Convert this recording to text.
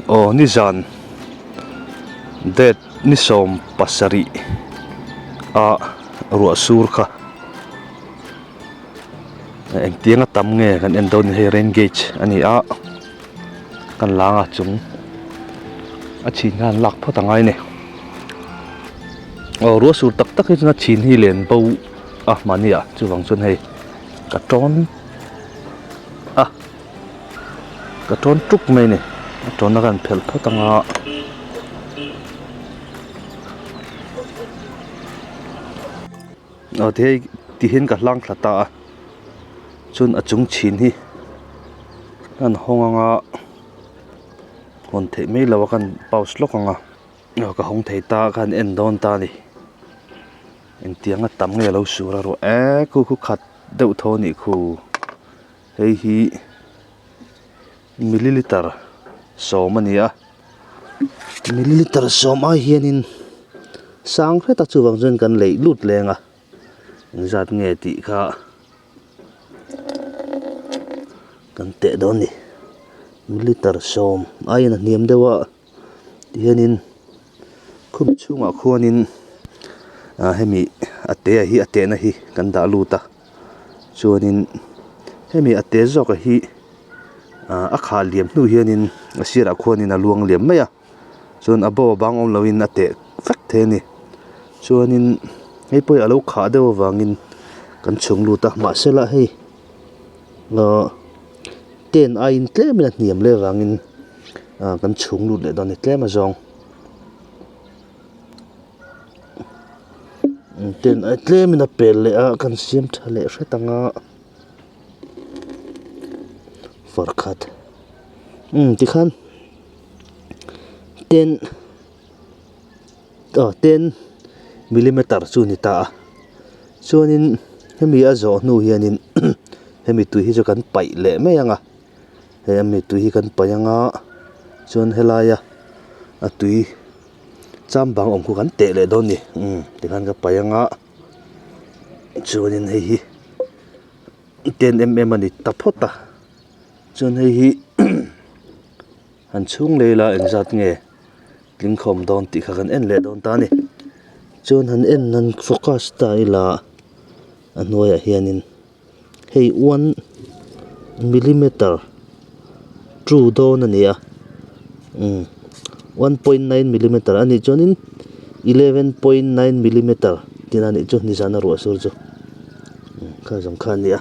Aw nizan date ni sawm pasarih a ruah sur kha engtiang a tam nge kan en dawn hei rain gauge a ni a kan lang a chung a chhin khan lak phawt a ngai a ni aw ruah sur tak tak hi chuan a chhin hi len bo a mahni ah chuvang chuan hei ka tawn a. Ka tawn tuk mai a ni a tawnna ka han phelh phawt ang a aw ti hei ti hian ka hlang thla ta a chuan a chung chhin hi ka han hawng ang a hawn theih mai lo a ka han pause lawk ang a aw ka hawng thei ta a ka han en dawn ta a ni engtiang a tam nge a lo sur a ruah eee khu khu khat deuh thaw a nih khu. Hei hi milliliter sawm a ni a milliliter sawm ai hianin sang hret a chuvang chuan kan leih lut leng a engzat nge tih kha kan teh dawn a ni milliliter sawm aiin a hniam deuh a tihianin khumi chhungah khuanin ah hemi a te hi a tehna hi kan dah lut a. Chuanin hemi a te zawk a hi ah a khah liam hnu hianin a sirah khuanin a luang liam mai a chuan a bo a bang awm loin a teh vek thei a ni chuanin hei pawh hi a lo khah deuh avangin kan chhung lut a mahse lah hei ahh tent aiin tlem in a hniam leh avangin ah kan chhung lut leh dawn a ni tlem azawng. Tent ai tlemin a pel leh a kan siam tha leh hret ang a far khat umm tikhan tent aw ten millimeter chu a ni ta a chuanin hemi a zawh hnu hianin hemi tui hi chu kan paih leh mai ang a he a mi tui hi kan paih ang a chuan helaia a tui. Cham bang awm khu kan teh leh dawn ni umm tikhan ka paih anga chuanin hei hi ten em em a ni ta phawt a chuan hei hi han chhung leh ila engzat nge tling khawm dawn tih kha kan en leh dawn ta a ni chuan han en han focus ta ila a hnuaiah hianin. Hei one millimeter two dawn a ni a umm one point nine millimeter a nih chuanin eleven point nine millimeter tihna a nih chu nizan a ruah sur chu kha zawng kha a ni a.